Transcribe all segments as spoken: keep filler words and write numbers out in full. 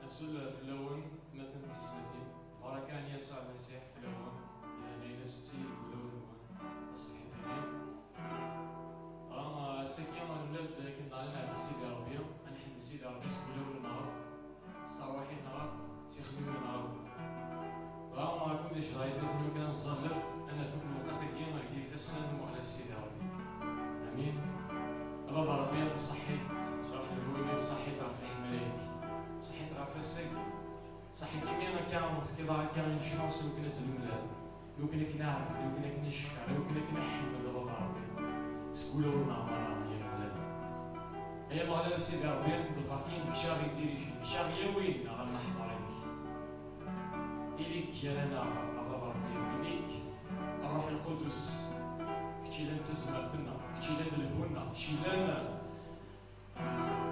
Azul fell-awen, tmatin tismatin. Baraka n Yasuɛ Lmasiḥ fell-awen, di leɛnaya-ines ttili deg wulawen-nwen taṣebḥit-agi. Ah, ass-agi, nemlal-d akken daɣen ad nɛebd Sidi Ṛebbi, ad nḥemmed Sidi Ṛebbi seg wulawen-nneɣ akk, s terwiḥin-nneɣ akk, s ixemmimen-nneɣ akk. Dɣa, kum d-icedha yetmaten akken ad nẓallet, ad nerr akk lewqat-agi deg yifassen n Umeɣlal Sidi Ṛebbi. Amin. A Baba Ṛebbi, ṣaḥit ɣef lehhu-inek, ṣaḥit ɣef leḥmala-inek, ṣaḥit ɣef wass-agi, ṣaḥit imi akka tefkiḍ-aɣ akka une chance iwakken ad t-nemlal, iwakken ad k-neɛbed, iwakken ad k-neckeṛ, iwakken ad k-nḥemmed, a Baba Ṛebbi, seg wulawen-nneɣ merra, ay Ameɣlal. Ay Ameɣlal Sidi Ṛebbi, ṭelbeɣ-k-in d kečč ara ɣ-idirijin, d kečč ara ɣ-yawin ɣer leḥḍer-inek. Ili-k gar-aneɣ, a Baba Ṛebbi, ili-k Ṛṛuḥ Lqudus, kečč yellan d tazmert-nneɣ, kečč yellan d lehhu-nneɣ, kečč yellan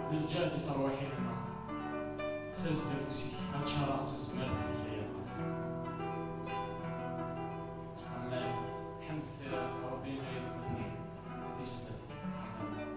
d lǧehd i terwiḥin-nneɣ. Sers-d afus-ik, ad tcaṛɛeḍ tazmert-ik, ay Ameɣlal. Amen. Ḥemdet Ṛebbi, ay atmaten, tismatin. Amen.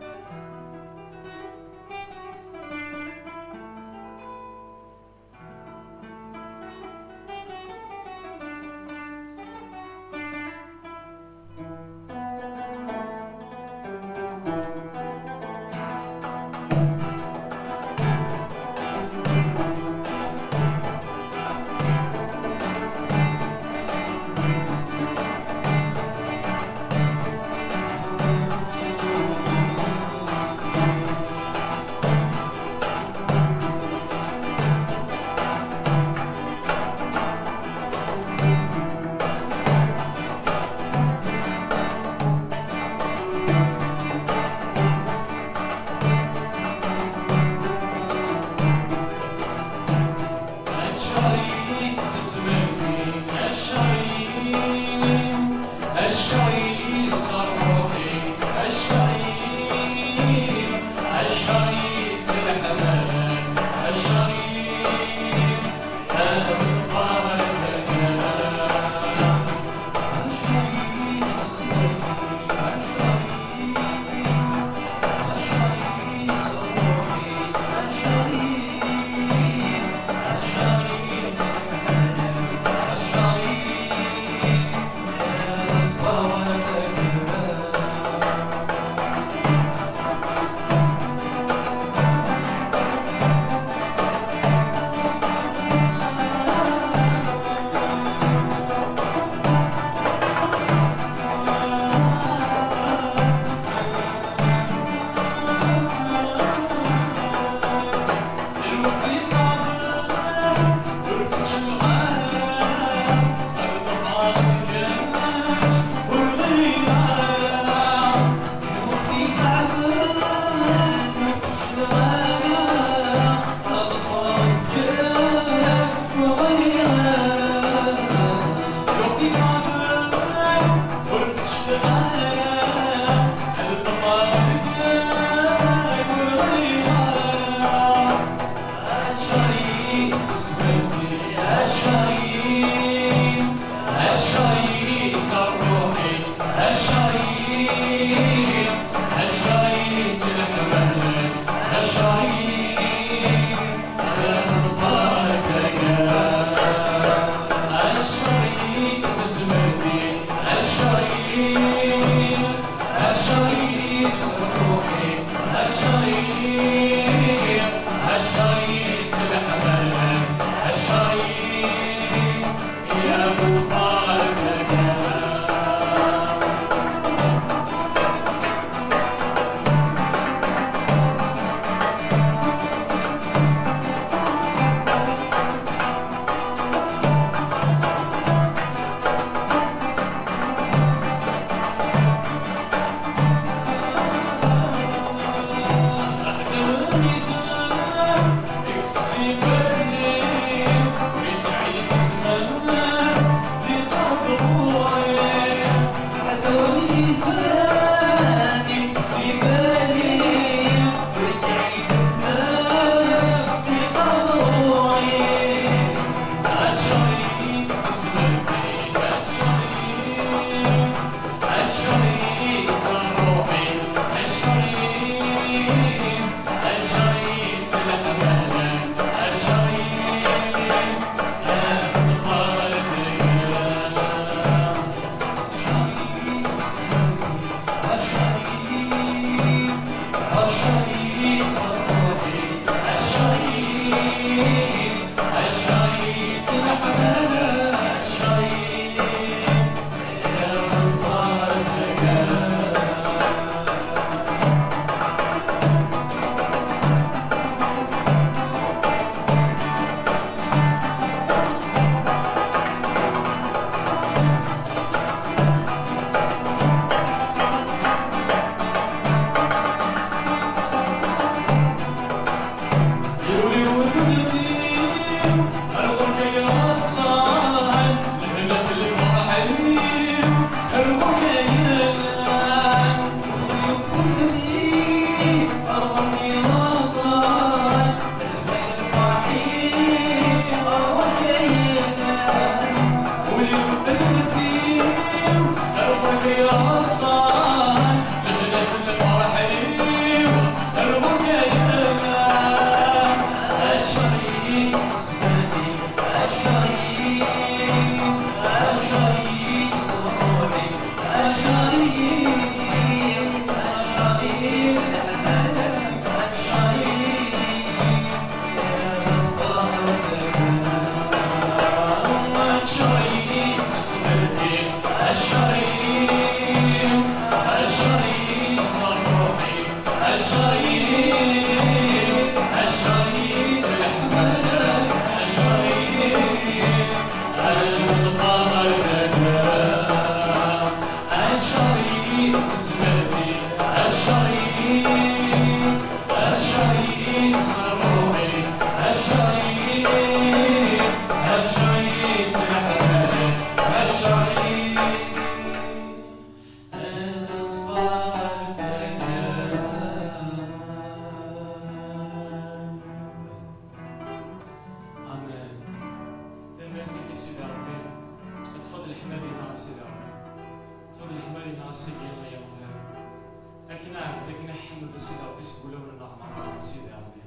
Sidi Ṛebbi, seg wulawen-nneɣ merra, a Sidi Ṛebbi.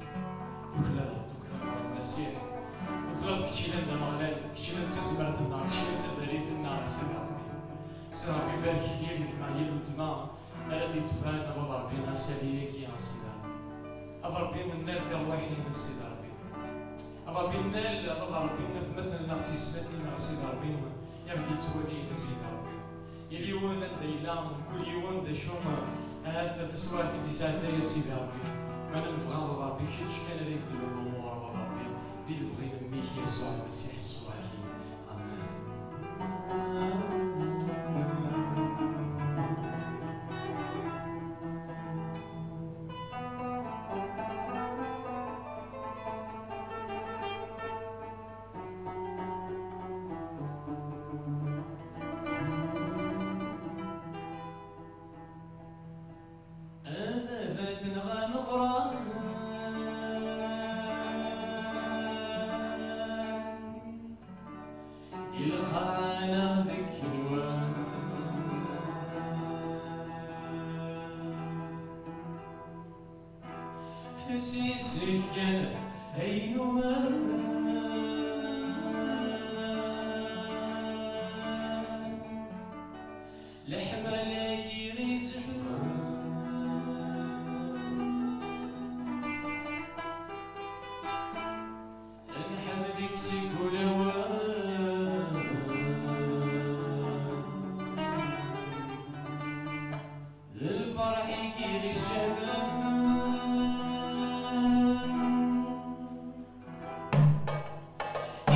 Tuklaleḍ, tuklaleḍ a Lmasiḥ. Tuklaleḍ kečč yellan d Ameɣlal, kečč yellan d tazmert-nneɣ, kečč yellan d tadrit-nneɣ, a Sidi Ṛebbi. Sidi Ṛebbi, barek yal gma, yal weltma ara d-itefran, a Baba Ṛebbi, ass-agi, a Sidi Ṛebbi. A Baba Ṛebbi, nnal tirwiḥin, a Sidi Ṛebbi. A Ṛebbi, nnal, a Baba Ṛebbi, atmaten-nneɣ d tiyessetmatin-nneɣ, a Sidi Ṛebbi, i ɣ-d-yettwalin, a Sidi Ṛebbi. Yal yiwen anda yella, mkul yiwen d acu, ahat taswiɛt i d-isɛedday, a Sidi Ṛebbi. Meɛna nebɣa, a Baba Ṛebbi, kečč kan ara ibeddlen lumuṛ, a Baba Ṛebbi, di lebɣi n Mmi-k, Yasuɛ Lmasiḥ, ṣṣura-agi. Amen. A baba-tneɣ ameqqran, i lqaɛa-nneɣ deg igenwan. Fes-is kan ay numan, leḥmala-k i ɣ-izemren. Ad nḥemd-ik seg wulawen. D lferḥ-ik i ɣ-iceddun,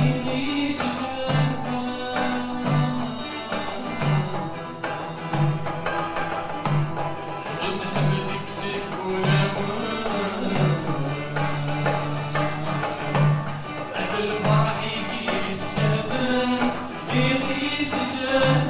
i ɣ-iceddun. Nḥemmd-ik seg wulawen. D lferḥ-ik i ɣ-iceddun, i ɣ-iceddun.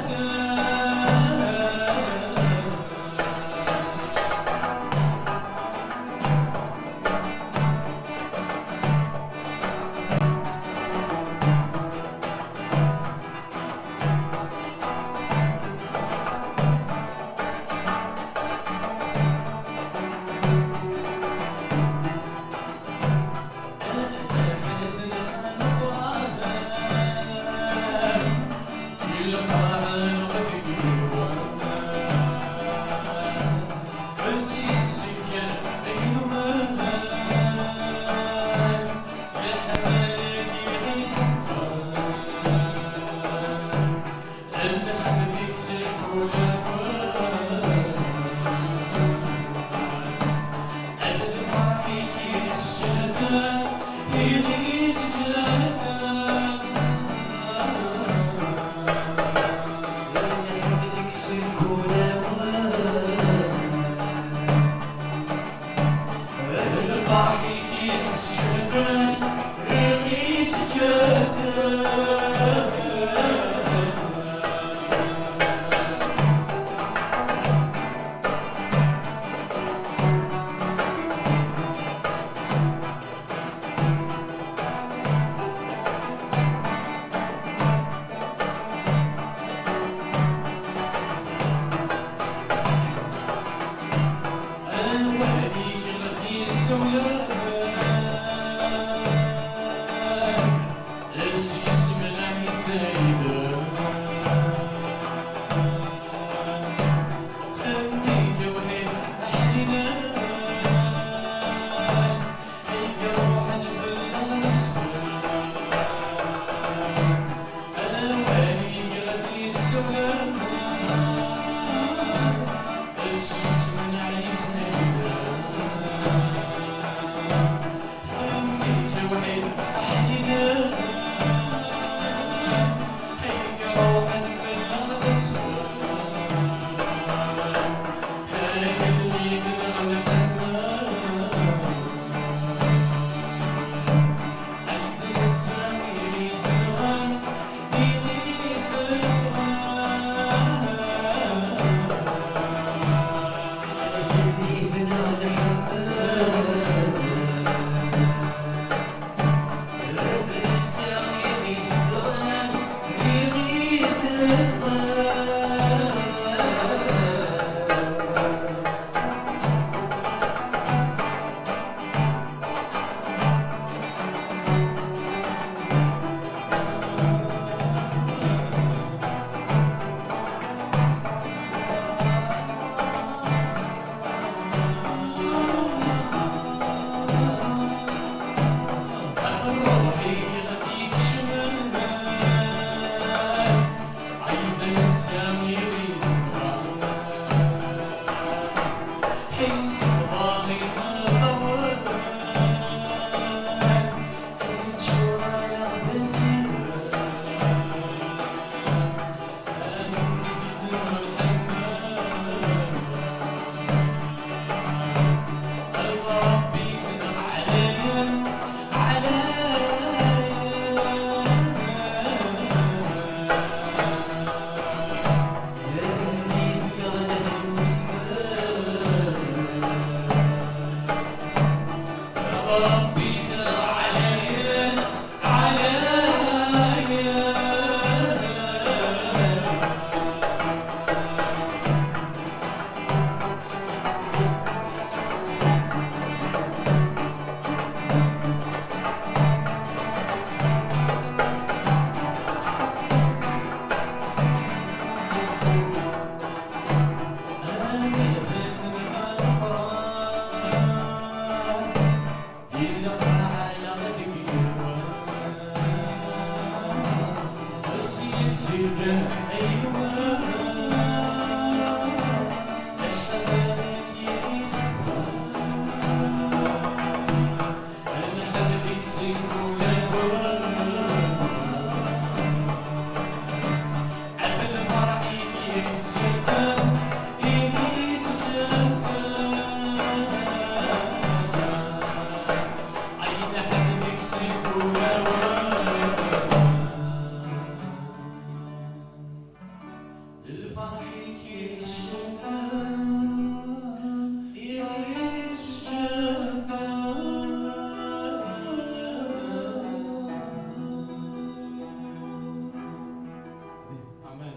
Amen.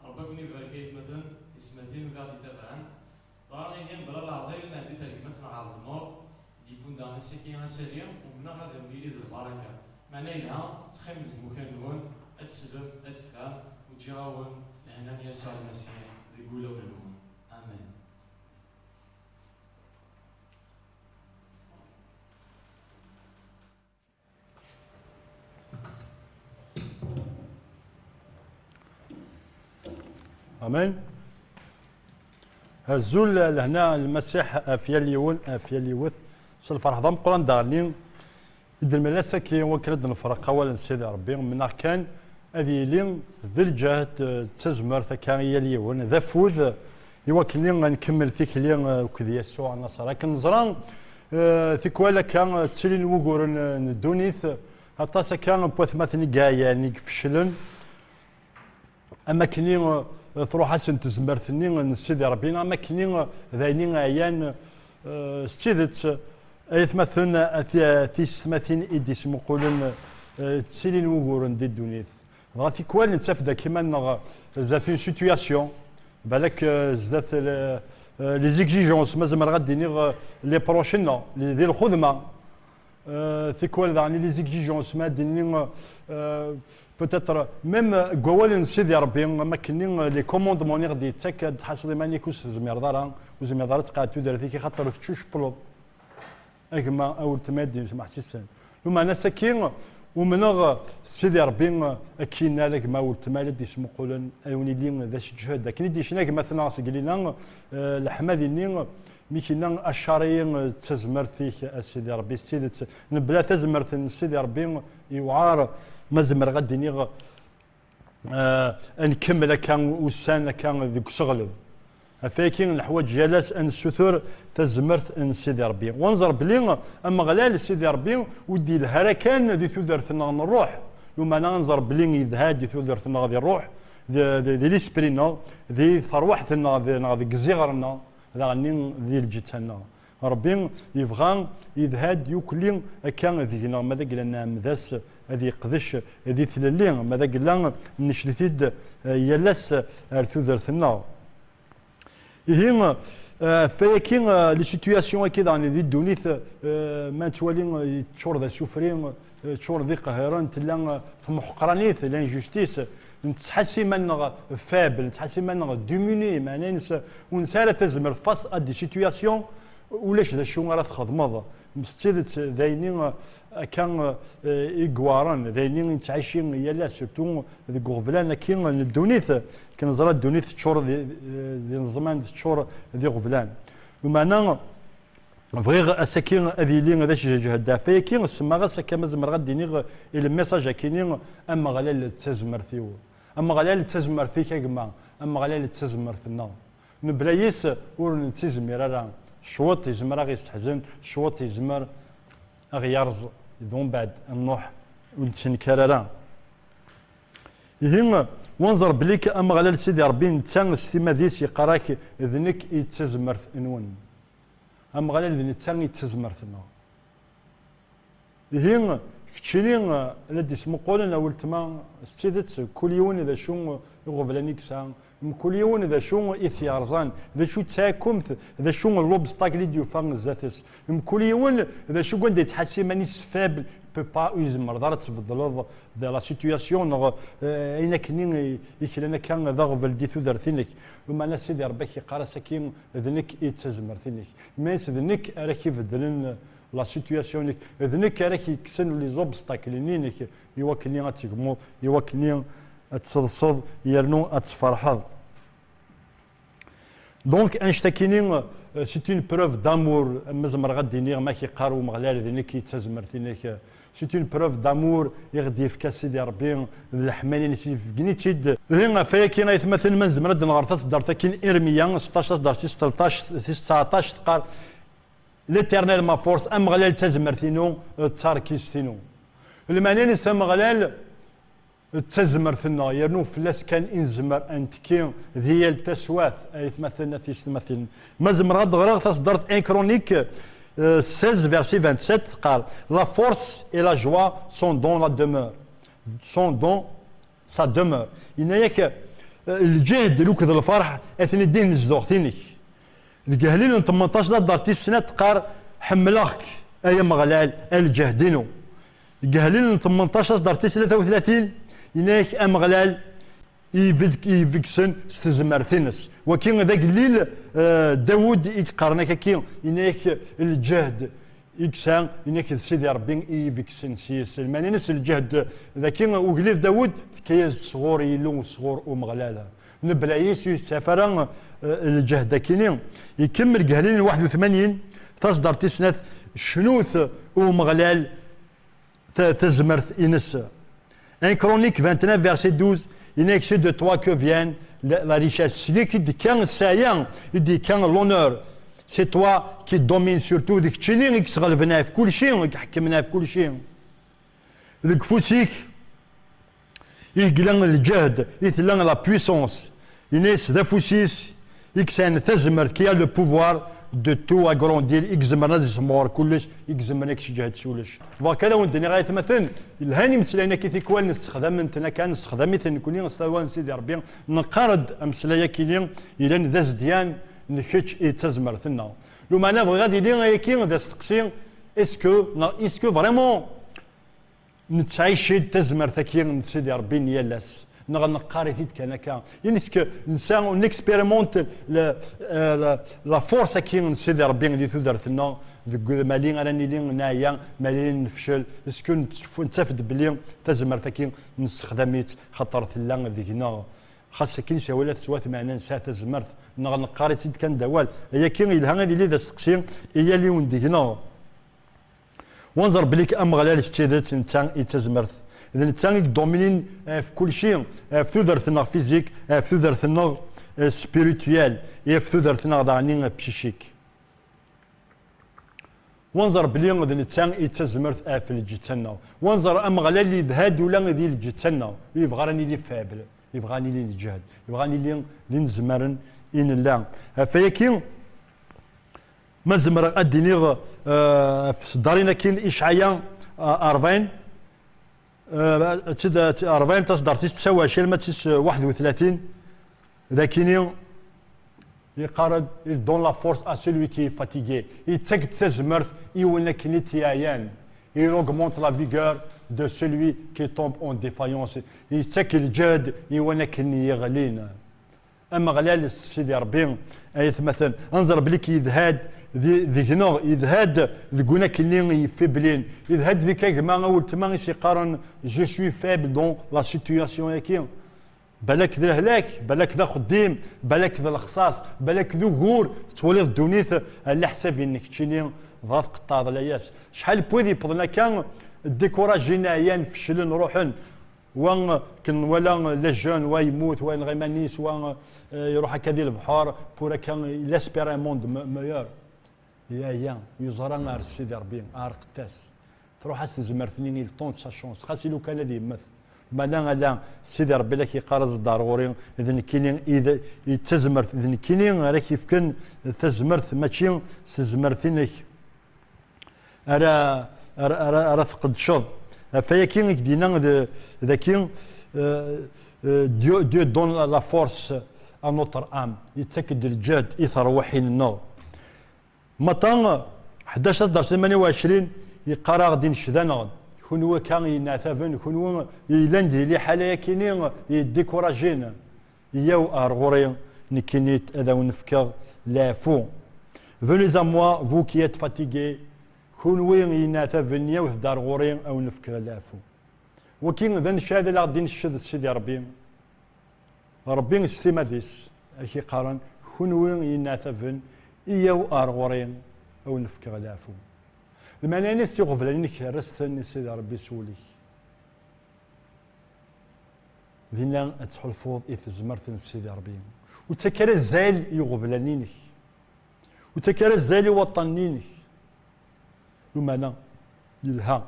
Ṛebbi ad ken-ibarek ay atmaten, tisetmatin, d aɣ-d-itabaɛen. Dɣa ihi, mebla leɛḍil, nɛeddi targmat neɣ ɣer tzemmurt, d-yewwin daɣen ass-agi asali, umneɣ ad awen-yili d lbaraka. Meɛna yelha, ttxemmet deg imukan-nwen, ad teslem, ad tefhem, u ǧǧiɣ-awen lehna n Yasuɛ Lmasiḥ deg wulawen-nwen. Amen. Amen. Azul, lehna n Lmasiḥ ɣef yal yiwen, ɣef yal yiwet. S lferḥ d ameqqran daɣenni i d-nmel ass-agi wakken ad d-nefreq awal n Sidi Ṛebbi, mennaɣ kan ad yili d lǧehd, eh, d tazmert akka i yal yiwen, d afud, i wakken ad nkemmel tikli, eh, akked Yasuɛ Naṣer. Akken neẓra, eh, tikwal akka, eh, ttilin wuguren, eh, n ddunit, aṭas akka n watmaten i yeɛyan, i ifeclen, am akkenni, eh, truḥ-asen tezmert-nni n Sidi Ṛebbi, am akkenni, eh, d ayen i ɛyan, eh, s tidet, ay atmaten, a ti-, a tisetmatin i d-ismuqulen, eh, ttilin wuguren di ddunit. Dɣa tikwal nettaf-d akk iman-nneɣ zdat une situation, balak, eh, zdat le-, eh, les exigences, ma zemreɣ ad d-iniɣ, eh, les proches-nneɣ, les, di lxedma. Eh, tikwal daɣen les exigences, ma ad d-nini, eh, peut-être même deg wawal n Sidi Ṛebbi, am akkenni, eh, les commandements i ɣ-d-yettak, ad tḥasseḍ iman-ik ur s-tezmireḍ ara, ur tezmireḍ ara ad tqeɛɛed tudert-ik, axaṭer teččucewwleḍ. A gma, a weltma, ad d-yesmeḥsisen. Lumeɛna ass-agi, umneɣ Sidi Ṛebbi, eh, ad k-innal, a gma, a weltma, la d-ismuqulen, ad wen-ili d aseǧhed. Akken i d-yecna gma-tneɣ seg Lila, eh, leḥmadi-nni, mi k-yenna, acar-iyi d tazmert-ik, a Sidi Ṛebbi. S tidet, mebla tazmert n Sidi Ṛebbi, yewɛer ma zemreɣ ad d-iniɣ, eh, ad nkemmel akka ussan akka deg useɣleb. Ɣef wayagi neḥwaǧ yal ass ad nessutur tazmert n Sidi Ṛebbi. Wa nẓer belli Ameɣlal Sidi Ṛebbi ur d-yelha ara kan di tudert-nneɣ n ṛṛuḥ, lumeɛna ad nẓer belli yelha di tudert-nneɣ di ṛṛuḥ, di, di, di l'esprit-nneɣ, di terwiḥt-nneɣ, di, neɣ deg iziɣer-nneɣ, daɣenni di lǧetta-nneɣ. Ṛebbi yebɣa yelha-d yukli akka deg-neɣ, ma d agla n ɛemdas ad yeqdec di tlelli, ma d agla necd-it-id, eh, yal ass ar tudert-nneɣ. Ihi, eh, ɣef wayagi, eh, les situations-agi daɣen di ddunit, eh, ma nettwali, eh, yeččur d asufri, eh, teččur d iqehhiren, tella, eh, tmeḥqranit, l'injustice, nettḥas iman-nneɣ faible, nettḥas iman-nneɣ diminué, meɛna ur nesɛi ara tazmert face à des situations, ulac d acu ara txedmeḍ. S tidet, d ayen i, akka, eh, i iweɛren, d ayen i nettɛici yal ass, surtout deg uɣeblan akki n ddunit, akken neẓra ddunit teččur d, d ineẓman, teččur d iɣeblan. Lumeɛna, bɣiɣ ass-agi ad yili d ajeǧǧhed. Ɣef wayagi, semmaɣ-as akka, ma zemreɣ ad d-iniɣ i le message-agi-ni, Ameɣlal d tazmert-iw. Ameɣlal d tazmert-ik a gma, Ameɣlal d tazmert-nneɣ. Mebla yes ur nettizmir ara. Cwiṭ yezmer a ɣ-yesteḥzen, cwiṭ yezmer a ɣ-yerẓ d umbeɛd nnuḥ ur nettnekkar ara. Ihi, wa nẓer belli Ameɣlal Sidi Ṛebbi netta s timmad-is yeqqar-ak: "D nekk i d tazmert-nwen." Ameɣlal d netta i d tazmert-nneɣ. Ihi, keččini, eh, la d-ismuqulen, a weltma, s tidet, kul yiwen d acu iɣeblan i yesɛa, mkul yiwen d acu i t-yerẓan, d acu d taɛkumt, d acu n l'obstacle i d-yufa zdat-s, mkul yiwen d acu deg wanda yettḥas iman-is faible, peut pas, ur izemreḍ ara ad tbeddleḍ de la situation, neɣ, eh, ayen akken i, i klan akka d aɣbel di tudert-inek. Lumeɛna Sidi Ṛebbi ak-yeqqar ass-agi: "D nekk i d tazmert-inek." Meɛna d nekk ara k-ibeddlen la situation-ik, d nekk ara k-yekksen les obstacles-nni-inek, i wakken ad tegmuḍ, i wakken ad tseḍseḍ yernu ad tferḥeḍ. Donc, annect-akini, euh, c'est une preuve d'amour, ma zemreɣ ad d-iniɣ, ma k-iqqar Umeɣlal d nekk i d tazmert-inek. C'est une preuve d'amour i ɣ-d-yefka Sidi Ṛebbi, d leḥmala-ines, yefgen-itt-id. Ihi, ɣef wayagi, ay atmaten, ma nezmer ad nɣer taṣeddart-agi n Irmiya seṭṭac, taṣeddart tis tleṭṭac, tis tseɛṭac, teqqar: L'Éternel ma force, Ameɣlal d tazmert-inu, d tarkist-inu. Lmeɛna-ines, Ameɣlal d tazmert-nneɣ, yernu fell-as kan i nezmer ad nettekki di yal taswiɛt, ay atmaten, a tiyessetmatin. Ma zemreɣ ad d-ɣreɣ taṣeddart un Chronique, euh, seize, verset vingt-sept, teqqar: La force et la joie sont dans la demeure, sont dans sa demeure. Yenna-yak, euh, lǧehd akked lferḥ atni dihin zduɣ-inek. Deg Ahlil n tmenṭac, taṣeddart tis snat, teqqar: Ḥemmleɣ-k, ay Ameɣlal, a lǧehd-inu. Deg Ahlil n tmenṭac, taṣeddart tis tlata u tlatin, yenna-yak: Ameɣlal i ibeg-, i ibegsen s tezmert-ines. Wagi d agellil, eh, Dawed i yeqqaren akka-agi, yenna-yak: Lǧehd i yesɛa, yenna-yak, d Sidi Ṛebbi i ibegsen s yis. Lmeɛna-ines, lǧehd dagi, ugellid Dawed, tekka-yas-d sɣur Yillu, sɣur Umeɣlal. Mebla-s ur yettaf ara, eh, lǧehd-akini. Ikemmel deg Ahlil n waḥed u tmanyin, taṣeddart tis snat: Cnut i Umeɣlal ta-, tazmert-ines. Un Chronique vingt-neuf, verset douze, yenna-yak: C'est de toi que vient la, la richesse. Seg-k i d-tekka ssɛaya, i d-yekka l'honneur. C'est toi qui domine sur tout. D keččini i yesɣelben ɣef kulci, i iḥekmen ɣef kulci. Deg ufus-ik i yella lǧehd, i tella la puissance. Yenna-yas d afus-is i yesɛan tazmert, qui a le pouvoir de tout agrandir, i izemren ad yesmeɣer kullec, i izemren ad k-yejhed s ulec. Bɣiɣ kan ad wen-d-iniɣ, ay atmaten, lhan imeslayen-agi tikwal nessexdam-ten akka, nessexdam-iten nekni s tawla n Sidi Ṛebbi, neqqar-d ameslay-akini yellan d azedyan n kečč i d tazmert-nneɣ. Lumeɛna bɣiɣ ad yili ayagi d asteqsi, est-ce que, neɣ est-ce que vraiment nettɛici-d tazmert-agi n Sidi Ṛebbi n yal ass, neɣ neqqar-it-id kan akka? Est-ce que nesɛa, on expérimente la, euh, la, la force-agi n Sidi Ṛebbi di tudert-nneɣ, deg mali ara nili neɛya, mali nefcel, est-ce que nettaf-, nettaf-d belli tazmert-agi nessexdam-itt xaṭer tella deg-neɣ? Xas akken s wala teswat, meɛna nesɛa tazmert, neɣ neqqar-itt-id kan d awal? Ayagi yelha ad yili d asteqsi i yal yiwen deg-neɣ. Wa nẓer belli Ameɣlal s tidet netta i d tazmert. D netta i yedominin ɣef kulci, ɣef tudert-nneɣ fizik, ɣef tudert-nneɣ, eh, spirituel, ɣef tudert-nneɣ daɣen, eh, psychique. Wa nẓer belli d netta i d tazmert ɣef lǧetta-nneɣ. Wa nẓer Ameɣlal yedha-d ula di lǧetta-nneɣ. Ur yebɣa ara nili faible, yebɣa ad nili lǧehd, yebɣa ad nili d inezmaren i nella. Ɣef wayagi, ma zemreɣ ad d-iniɣ, eh, ɣef tseddarin-agi n Icɛaya, eh, ṛebɛin, eh, tid-, ṛebɛin, taṣeddart-is tesɛa u ɛecrin, ma d tis waḥed u tlatin, d akini yeqqar-d: Il donne la force à celui qui est fatigué. Yettak-d tazmert i win akken i t-yeɛyan. Il augmente la vigueur de celui qui tombe en défaillance. Yettak lǧehd i win akken yeɣlin. Ameɣlal s Sidi Ṛebbi, ay atmaten, ad nẓer belli yedha-d di-, deg-neɣ, yedha-d deg win akken-nni yeffiblin, yedha-d deg a gma, a weltma i s-yeqqaren: Je suis faible dans la situation-agi. Balak d lehlak, balak d axeddim, balak d lexṣaṣ, balak d ugur, tettwaliḍ ddunit, ɛla ḥsab-nnek keččini, dɣa tqeṭṭɛeḍ layas. Acḥal n wid yewwḍen akka, découragés, ɛyan, feclen, ruḥen. Wa, ken wala, les jeunes, wa yemmut, wa yenɣa iman-is, wa, eh, iruḥ akka di lebḥer, pour akka, il espère un monde me-, meilleur. Yaya, yeẓra ar Sidi Ṛebbi, ɛerqent-as. Truḥ-as tezmert-nni, il tente sa chance. Xas i lukan ad yemmet. Mala ala, Sidi Ṛebbi la k-yeqqar: Aẓ-d ar ɣur-i, d nekkini i d, i d tazmert, d nekkini ara k-yefken tazmert, mačči s tezmert-inek ara, ara, ara, ara tqeddceḍ. Ɣef wayagi i k-d-yenna d, daki, euh, euh, Dieu, Dieu donne la force à notre âme. Yettak-d lǧehd i terwiḥin-nneɣ. Matta ḥdac, taṣeddart tmanya u ɛecrin, yeqqar-aɣ-d, inecd-aneɣ-d: Kunwi akka yenneɛtaben, kunwi yellan di liḥala-yakini yeddikurajin, yyaw ar ɣur-i, nekkini ad awen-fkeɣ leɛfu. Venez à moi, vous qui êtes fatigués, kunwi yenneɛtaben, yawet-d ar ɣur-i, ad awen-fkeɣ leɛfu. Wagi d anecced i la ɣ-d-inecced Sidi Ṛebbi. Ṛebbi s timmad-is, ak-iqqaren: Kunwi yenneɛtaben, iyyaw ar ɣur-i, a wen-fkeɣ leɛfu. Lmeɛna-ines, iɣeblan-inek err-asen-ten i Sidi Ṛebbi s wul-ik. Dinna ad tḥulfuḍ i tezmert n Sidi Ṛebbi. Ur ttak ara azal i iɣeblan-inek. Ur ttak ara azal i waṭṭanen-inek. Lumeɛna yelha,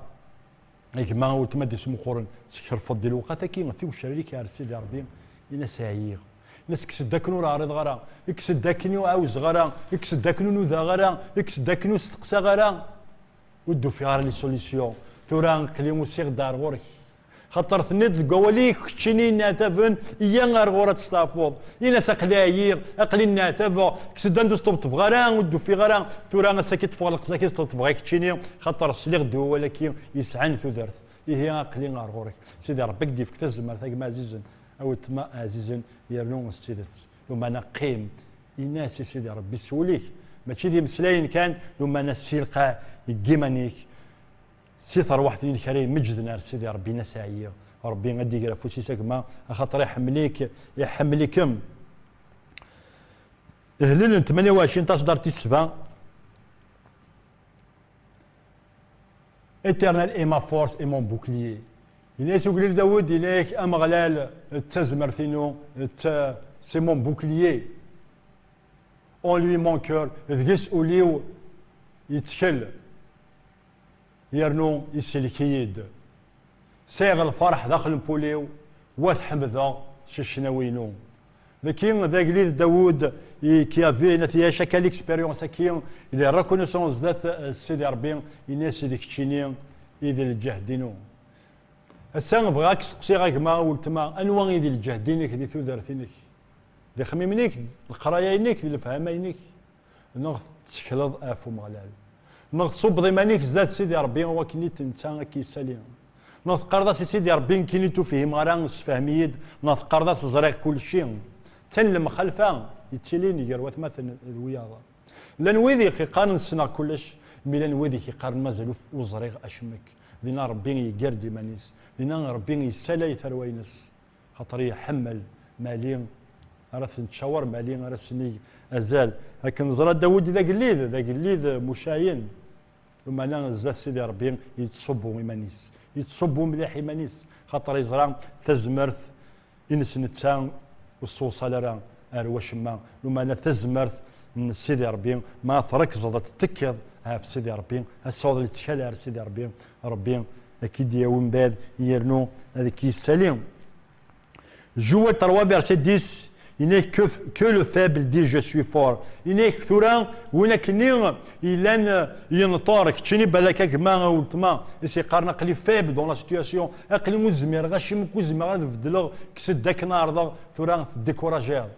a gma, a weltma d-ismuquren, teskerfeḍ di lewqat-agi tiwecrar-ik ar Sidi Ṛebbi, in-as ɛyiɣ. In-as kkes-d akken ur ɛriḍeɣ ara, kkes-d akken ur ɛawzeɣ ara, kkes-d akken ur nudaɣ ara, kkes-d akken ur steqsaɣ ara. Ur d-ufiɣ ara les solutions. Tura aql-i usiɣ-d ar ɣur-k. Xaṭer tenniḍ deg wawal-ik, keččini yenneɛtaben, iyya ar ɣur-i ad testeɛfuḍ. Ini-as aql-i ɛyiɣ, aql-i nneɛtabeɣ, kkes-d anda ur sṭebṭbeɣ ara, ur d-ufiɣ ara. Tura ass-agi ṭṭfeɣ leqzak i sṭebṭbeɣ i keččini, xaṭer sliɣ-d i wawal-agi yesɛan tudert. Ihi aql-i ar ɣur-k. Sidi Ṛebbi ad k-d-yefk tazmert, a gma ɛzizen, a weltma ɛzizen, yernu s tidet. Lumeɛna qqim, ini-as i Sidi Ṛebbi s wul-ik, mačči d imeslayen kan, lumeɛna si lqaɛ n yiman-ik, si terwaḥt-nni-inek ara imeǧǧden ar Sidi Ṛebbi, in-as ɛyiɣ. Ṛebbi ad d-iger afus-is a gma, axaṭer iḥemmel-ik, iḥemmel-ikem. Hlil n tmanya u ɛecrin, taṣeddart tis sebɛa. Éternel est ma force et mon bouclier. Yenna-yas ugellid Dawed, yenna-yak, Ameɣlal d tazmert-inu, d ta-, c'est mon bouclier. En lui mon cœur, deg-s ul-iw yettkel, yernu isellek-iyi-d. Sɛiɣ lferḥ daxel n wul-iw, wa t-ḥemdeɣ s ccnawi-inu. Daki, d agellid Dawed, i, qui avait, nati, chaque l'expérience-agi, il est reconnaissant zdat, euh, Sidi Ṛebbi, yenna-yas d keččini i d lǧehd-inu. Ass-a, bɣiɣ ad k-steqsiɣ a gma, a weltma, anwa i d lǧehd-inek di tudert-inek? D ixemmimen-ik, d leqraya-inek, d lefhama-inek? Neɣ tettekleḍ ɣef Umeɣlal? Neɣ tṣubbeḍ iman-ik zdat Sidi Ṛebbi, wakken i t-, netta ad k-yessali? Neɣ teqqareḍ-as i Sidi Ṛebbi, nekkini ur fhimeɣ ara, sefhem-iyi-d? Neɣ teqqareḍ-as, ẓriɣ kulci? D ta n lemxalfa yettilin gar watmaten d wiyaḍ. Llan wid i k-iqqaren ssneɣ kullec, mi llan wid i k-iqqaren mazal ur, ur ẓriɣ acemmek. Dinna Ṛebbi yeggar-d iman-is, dinna Ṛebbi yessalay tarwa-ines. Xaṭer iḥemmel Mali, ara t-nettcawer Mali, ara s-neg azal. Akken neẓra Dawed d agellid, d agellid mucayen. Lumeɛna zdat Sidi Ṛebbi yettṣubbu iman-is, yettṣubbu mliḥ iman-is, xaṭer yeẓra tazmert-ines netta ur tessewṣal ara ar wacemma. Lumeɛna tazmert n Sidi Ṛebbi, ma trekzeḍ ad tettekkiḍ ɣef Sidi Ṛebbi, ad tesɛuḍ lettkal ar Sidi Ṛebbi, Ṛebbi ad k-id-yawi mbeɛd yernu ad k-yessali. Joël trois, verset dix, yenna-k, que, que le faible dit, je suis fort. Yenna-k tura, win akkenni yellan, eh, yenṭer, keččini balak a gma, a weltma, i s-yeqqaren aql-i faible dans la situation, aql-i ur zmireɣ acemma, ur zmireɣ ad beddleɣ, kkes-d akken ɛerḍeɣ, tura teddikurajiḍ.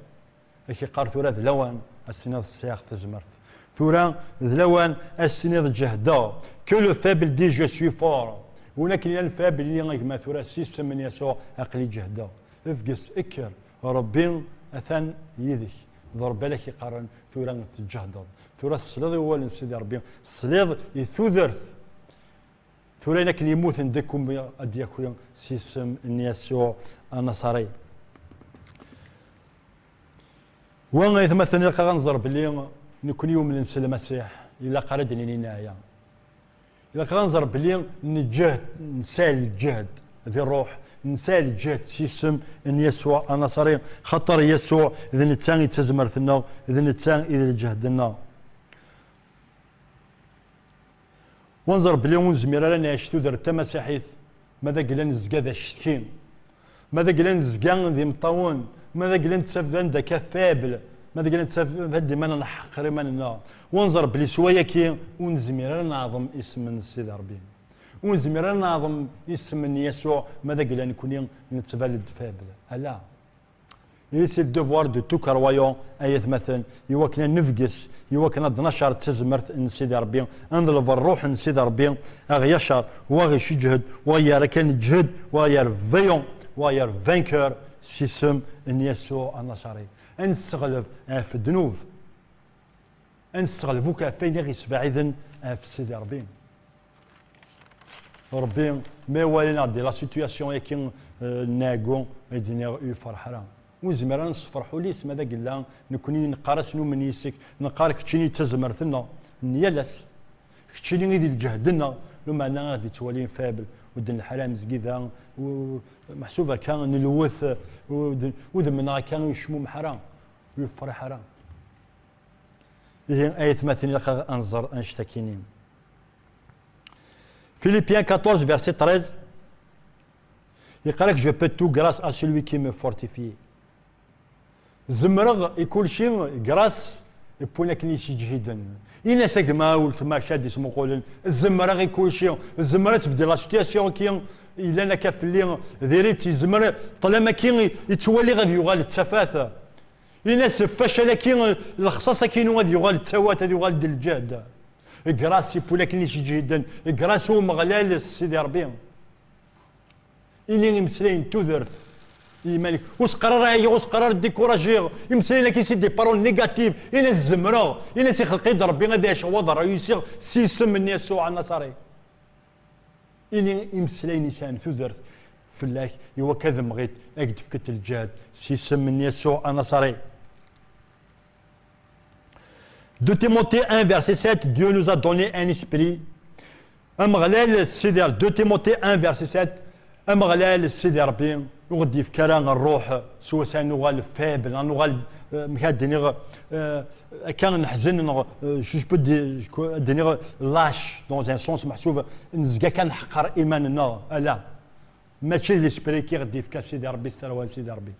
Ad k-yeqqar tura d lawan ad s-tiniḍ sɛiɣ tazmert. Tura d lawan ad s-tiniḍ ǧehdeɣ. Que le faible dit, je suis fort. Win akken yellan faible, ini a gma tura s yisem n Yasuɛ aql-i ǧehdeɣ. Bges, kker, Ṛebbi atan yid-k. D Ṛebbi ara k-iqqaren tura tǧehdeḍ. Tura tesliḍ i wawal n Sidi Ṛebbi, tesliḍ i tudert. Tura ayen akken yemmuten deg-kum ad d-yaki s yisem n Yasuɛ Anaṣari. Wa, aytmaten, ilaq ad nẓer belli nekni yumnen s Lmasiḥ, ilaq ara d-nini neɛya. Ilaq ad nẓer belli nǧehd, nesɛa lǧehd di ṛṛuḥ, nesɛa lǧehd s yisem n Yasuɛ Anaṣari, xaṭer Yasuɛ d netta i d tazmert-nneɣ, d netta i d lǧehd-nneɣ. Wa nẓer belli ur nezmir ara ad nɛic tudert tamasiḥit ma d agla nezga d acetki, ma d agla nezga d imeṭṭawen, ma d agla nettaf d anda akka faible, ma d agla nettaf d iman nḥeqqer iman-nneɣ. Wa nẓer belli s wayaki ur nezmir ara ad neɛḍem isem n Sidi Ṛebbi. Ur nezmir ara ad neɛḍem isem n Yasuɛ ma d agla nekni nettban-d faible. Ala. Et c'est le devoir de tout croyant, ay atmaten, i wakken ad nebges, i wakken ad d-nacer tazmert n Sidi Ṛebbi, ad neḍleb ṛṛuḥ n Sidi Ṛebbi, a ɣ-yacer, wa ɣ-iceǧhed, wa ɣ-yerr akka neǧhed, wa ɣ-yerr vaillant, wa ɣ-yerr vainqueur, s isem n Yasuɛ Anaṣari. Ad nesseɣleb ɣef ddnub. Ad nesseɣleb akk ɣef wayen i ɣ-yesbeɛden ɣef Sidi Ṛebbi. Ṛebbi, ma iwala-aneɣ di la situation-agi, eh, n ɛeggu, ad d-iniɣ ur yefreḥ ara. Ur nezmir ara nessefreḥ ul-is ma d agella, nekkni neqqar-as numen yis-k, neqqar keččini d tazmert-nneɣ n yal ass, keččini i d lǧehd-nneɣ, lumeɛna ad ɣ-d-ittwali faible, ur d-nelḥa ara amezgida, u-, meḥsub akka nelwet, u-, udem-nneɣ akka ur yecmumeḥ ara, ur yefriḥ ara. Ihi ay atmaten, ilaq ad nẓer annect-akini. Philippiens quatorze, verset treize, yeqqar-ak: "Je peux tout grâce à celui qui me fortifie." Zemreɣ i kulci grâce i win akken i yi-tt-iǧhiden. Ini-as a gma, a weltma, kra d-ismuqulen, zemreɣ i kulci, zemreɣ ad tbeddel la situation-agi yellan akka fell-i, diri-tt, yezmer ṭṭlam-agi yettwali ad yuɣal d tafat. Ini-as facal-agi, lexṣaṣ-agi-inu ad yuɣal d tawat, ad yuɣal d lǧehd. Grâce i win akken i yi-tt-iǧhiden, grâce i Umeɣlal Sidi Ṛebbi. Ini imeslayen n tudert i yiman-ik. Ur s-qqar ara ɛyiɣ, ur s-qqar ara découragiɣ. Imeslayen-agi, c'est des paroles négatives. Ini-as zemreɣ. Ini-as ixleq-iyi-d Ṛebbi ad ɛiceɣ, ad réussiɣ s yisem n Yasuɛ Anaṣari. Ini imeslayen yesɛan tudert fell-ak, i wakka ad mɣit, ad k-d-fkent lǧehd s yisem n Yasuɛ Anaṣari. Deux Timothée un, verset sept, Dieu nous a donné un esprit. Ameɣlal Sidi, deux Timothée un, verset sept, Ameɣlal Sidi Ṛebbi ur ɣ-d-yefka ara ṛṛuḥ s wass-a nuɣal faible, nuɣal, euh, amek ad d-iniɣ, euh, akka neḥzen, neɣ, euh, je peux dire, ad d-iniɣ lâche, dans un sens meḥsub, nezga kan neḥqer iman-nneɣ, ala. Mačči d l'esprit i ɣ-d-yefka Sidi Ṛebbi, s tarwa n Sidi Ṛebbi.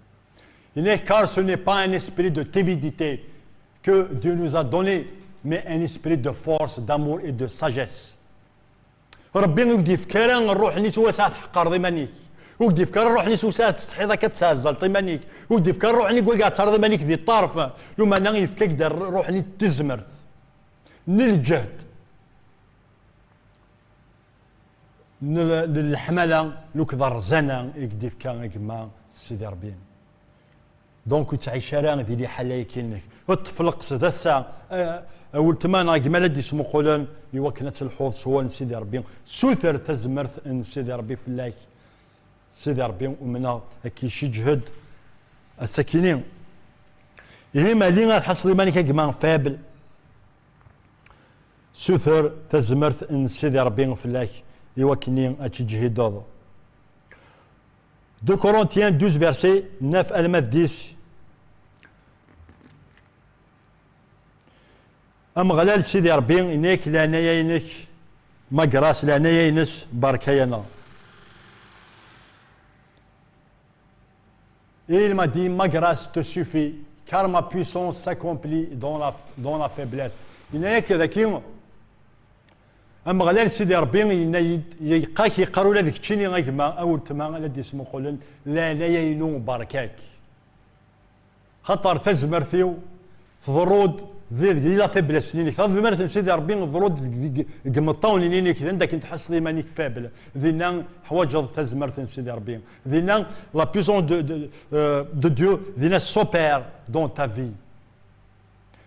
Yenna-ak, car ce n'est pas un esprit de timidité que Dieu nous a donné, mais un esprit de force, d'amour et de sagesse. Ṛebbi ur k-d-yefka ara ṛṛuḥ-nni s wass-a ad tḥeqqreḍ iman-ik. Ur k-d-yefka ara ṛṛuḥ-nni s wass-a ad tettsetḥiḍ akka, ad tesɛezẓaleḍ iman-ik. Ur k-d-yefka ara ṛṛuḥ-nni deg wagi ad terreḍ iman-ik di ṭṭerf. Lumeɛna yefka-ak-d ṛṛuḥ-nni n tezmert, n lǧehd, n l-, n leḥmala, akked ṛṛzana i k-d-yefka a gma Sidi Ṛebbi. Donc, ur ttɛic ara di liḥala-agi-inek. Ṭṭef lqesd ass-a, a, a weltma neɣ a gma la d-ismuqulen, i wakken ad telḥuḍ s wawal n Sidi Ṛebbi. Suter tazmert n Sidi Ṛebbi fell-ak. Sidi Ṛebbi, umneɣ ad k-yessiǧhed ass-akini. Ihi, ma li ad tḥasseḍ iman-ik a gma faible, suter tazmert n Sidi Ṛebbi fell-ak, i wakken ad tǧehhideḍ. Deux Corinthiens douze, verset neuf alma d dix. Ameɣlal Sidi Ṛebbi, yenna-yak, leɛnaya-inek, ma grâce, leɛnaya-ines, berka-yaneɣ. Et il m'a dit, ma grâce te suffit, car ma puissance s'accomplit dans la, dans la faiblesse. Yenna-yak daki, Ameɣlal Sidi Ṛebbi yenna-yi-d, yeqqak, yeqqar ula d keččini a gma, a weltma, la d-ismuqulen, leɛnaya-inu berka-k. Xaṭer tazmert-iw tḍerru-d di, di la faiblesse-inek. Tazmert n Sidi Ṛebbi tḍerru-d deg, deg, deg imeṭṭawen-inek, d anda akken tḥesseḍ iman-ik faible. Dinna ḥwaǧeḍ tazmert n Sidi Ṛebbi. Dinna, la puissance de, de, euh, de Dieu, dinna s'opère dans ta vie.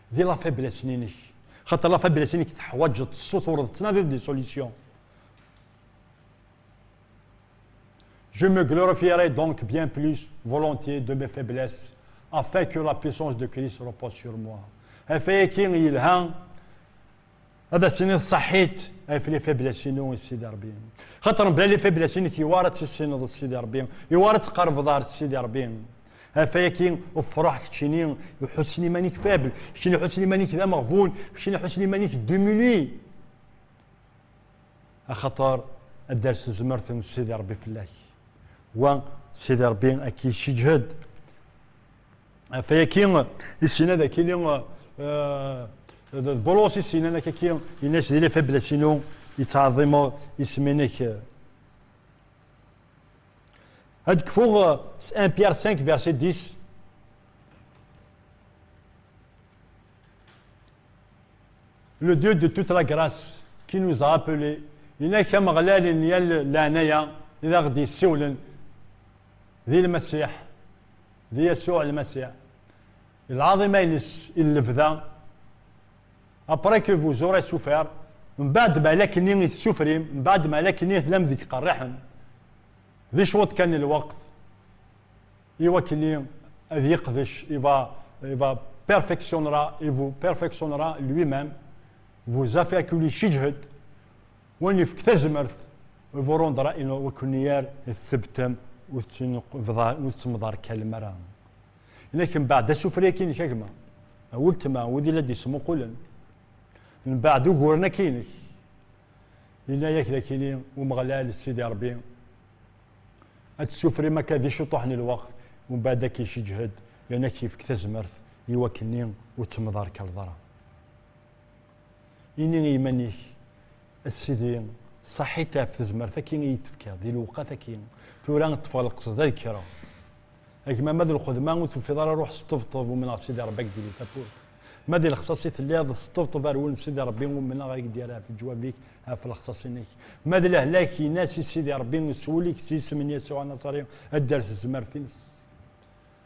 Di la faiblesse-inek. Xaṭer la faiblesse-inek teḥwaǧeḍ, tessutureḍ, tettnadiḍ des solutions. Je me glorifierai donc bien plus volontiers de mes faiblesses, afin que la puissance de Christ repose sur moi. Ɣef wayagi yelha ad as-tiniḍ ṣaḥit ɣef les faiblesses-inu i Sidi Ṛebbi. Xaṭer mebla les faiblesses-inek yewɛer ad tissineḍ Sidi Ṛebbi, yewɛer ad tqerbeḍ ar Sidi Ṛebbi. Ɣef wayagi, fṛeḥ keččini iḥussen iman-ik faible, keččini iḥussen iman-ik d ameɣbun, keččini iḥussen iman-ik diminué. Axaṭer ad d-ters tezmert n Sidi Ṛebbi fell-ak. Wa, Sidi Ṛebbi ad k-yessiǧhed. Ɣef wayagi, i s-yenna daki, euh, d Bulus i s-yennan akka, yenna-as di les faiblesses-inu yettɛeḍḍimeɣ isem-inek. Ad kfuɣ, euh, s un Pierre cinq, verset dix. Le Dieu de toute la grâce, qui nous a appelés, yenna-ak Ameɣlal n yal leɛnaya, i d aɣ-d-yessiwlen di Lmasiḥ, di Yasuɛ Lmasiḥ. Lɛaḍima-ines i lebda, après que vous aurez souffert, mbeɛd ma lakni i tessufrim, mbeɛd ma lakni tellam deg iqerriḥen, di cwiṭ kan n lweqt, i wakken Ad yeqdec, il va, il va perfectionnera, il vous perfectionnera lui-même. Vous a fait que lui, yejhed, wa yefk tazmert, il vous rendra, il vous kunyer tebtem, ur tettmḍarkalem ara. Inak mbeɛd asufri-agi-inek a gma, a weltma, wid i la d-yesmuqulen, mbeɛd uguren-agi-inek, yenna-yak d akini Umeɣlal Sidi Ṛebbi, ad tessufrim akka di ciṭuḥ n lweqt, umbeɛd ad k-yesseǧhed, yerna ad k-yefk tazmert i wakken-nni ur ttemḍarkaleḍ ara. Ini i yiman-ik, a Sidi, ṣaḥit ɣef tezmert-agi i yi-d-tefkiḍ di lewqat-agi, tura ṭṭfeɣ lqesd ad kkreɣ. A gma, ma d lxedma ur tufiḍ ara, ruḥ sṭebṭeb, umneɣ Sidi Ṛebbi ad k-d-yili tawwurt. Ma di lexṣaṣ i telliḍ, sṭebṭeb ar wul n Sidi Ṛebbi, umneɣ ad k-d-yerr ɣef leǧwab-ik, ɣef lexṣaṣ-inek. Ma d lehlak, in-as i Sidi Ṛebbi s wul-ik, s yisem n Yasuɛ Anaṣari, ad d-terr tezmert-ines.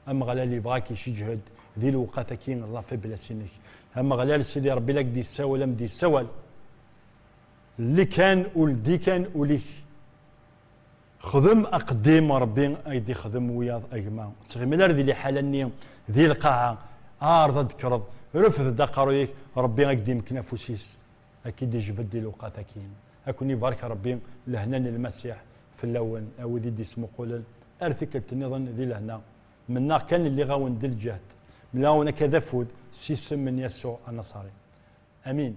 Ameɣlal yebɣa ad k-yesseǧhed di lewqat-agi n la faiblesse-inek. Ameɣlal Sidi Ṛebbi la k-d-yessawal, am d-yessawal. Lli kan, ur ldi kan ul-ik. Xdem aqeddim, Ṛebbi ad k-d-ixdem wiyaḍ a gma. Ur ttɣimil ara di liḥala-nni, di lqaɛa, ɛreḍ ad d-tekkreḍ, refd-d aqerruy-ik, Ṛebbi ad k-d-imken afus-is, ad k-id-ijbed di lewqat-agi. Ad ken-ibarek Ṛebbi, lehna n Lmasiḥ fell-awen, a wid i d-ismuqulen, ar tikkelt nniḍen di lehna. Mennaɣ kan lliɣ-awen di lǧehd, mlaɣ-awen akka d afud, s yisem n Yasuɛ Anaṣari. Amin.